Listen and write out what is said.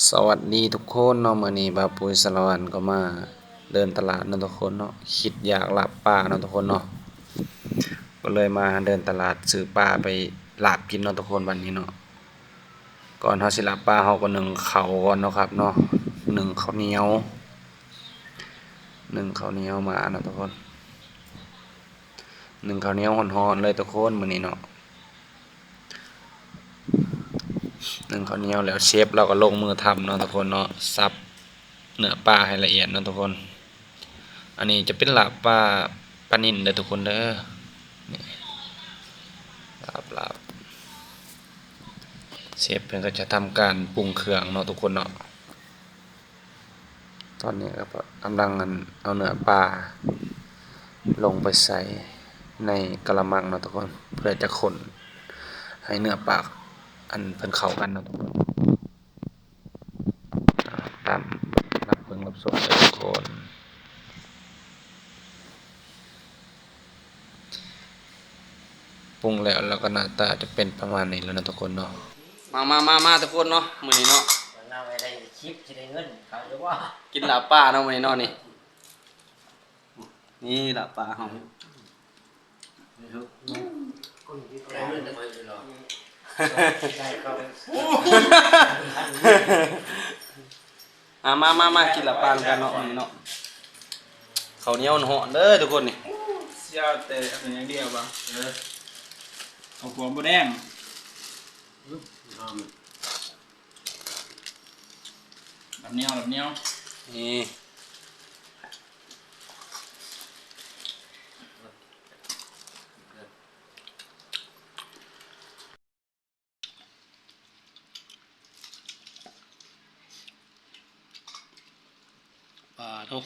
ສະຫວັດດີທຸກຄົນເນາະ, ມື້ນີ້ບ່າວປຸ້ຍສາລະວັນກໍມາເດີນຕະຫຼາດເນາະທຸກຄົນເນາະ, ຄິດຢາກລາບປາເນາະທຸກຄົນເນາະ, ກໍເລີຍມາເດີນຕະຫຼາດຊື້ປາໄປລາບກິນເນາະທຸກຄົນ. ບັດນີ້ເນາະ ກ່ອນເຮົາຊິລາບປາ ເຮົາກໍໜຶ້ງເຂົ້າກ່ອນເນາະຄັບເນາະ, ໜຶ້ງເຂົ້າໜຽວ ໜຶ້ງເຂົ້າໜຽວມາເນາະທຸກຄົນ, ໜຶ້ງເຂົ້າໜຽວຮ້ອນໆເລີຍທຸກຄົນມື້ນີ້ເນາະ. ໜຶ້ງເຂົ້າໜຽວແລ້ວ ເຊຟລາວກໍລົງມືທຳເນາະທຸກຄົນເນາະ, ສັບເນື້ອປາໃຫ້ລະອຽດເນາະທຸກຄົນ. ອັນນີ້ຈະເປັນລາບປາ ປານິນເດີທຸກຄົນເດີ, ນີ້ ລາບ ລາບ. ເຊຟເພິ່ນກໍຈະທຳການປຸງເຄື່ອງເນາະທຸກຄົນເນາະ. ຕອນນີ້ກໍກຳລັງ ອັນ ເອົາເນື້ອປາລົງໄປໃສ່ໃນກະລະມັງເນາະທຸກຄົນ, ເພື່ອຈະຄົນໃຫ້ເນື້ອປາ ອັນ ເພິ່ນເຂົ້າກັນເນາະທຸກຄົນ. ຕາມ ຮັບເບິ່ງຮັບຊົມເດີທຸກຄົນ. ປຸງແລ້ວ ແລ້ວກໍໜ້າຕາຈະເປັນປະມານນີ້ແຫຼະເນາະທຸກຄົນເນາະ. ມາ ມາ ມາ ມາທຸກຄົນເນາະ, ມື້ນີ້ເນາະ ເວລາໄດ້ຄລິບຊິໄດ້ເງິນເຂົາຢູ່ບໍ່? ກິນລາບປາເນາະມື້ນີ້ເນາະ. ນີ້ ນີ້ລາບປາເຮົາ. ອ່າ ມາ ມາ ມາ ກິນລາບປານຳກັນເນາະ ມື້ນີ້ເນາະ. ເຂົ້າໜຽວຮ້ອນເດີທຸກຄົນນີ້. ເສຍແຕ່ອັນນັ້ນຢ່າງດຽວບໍ່? ເອີ ເຂົ້າຂົ້ວໝູແດງ. ອືມ ລາບໜຽວ ລາບໜຽວ ນີ້. ປາໂທ້.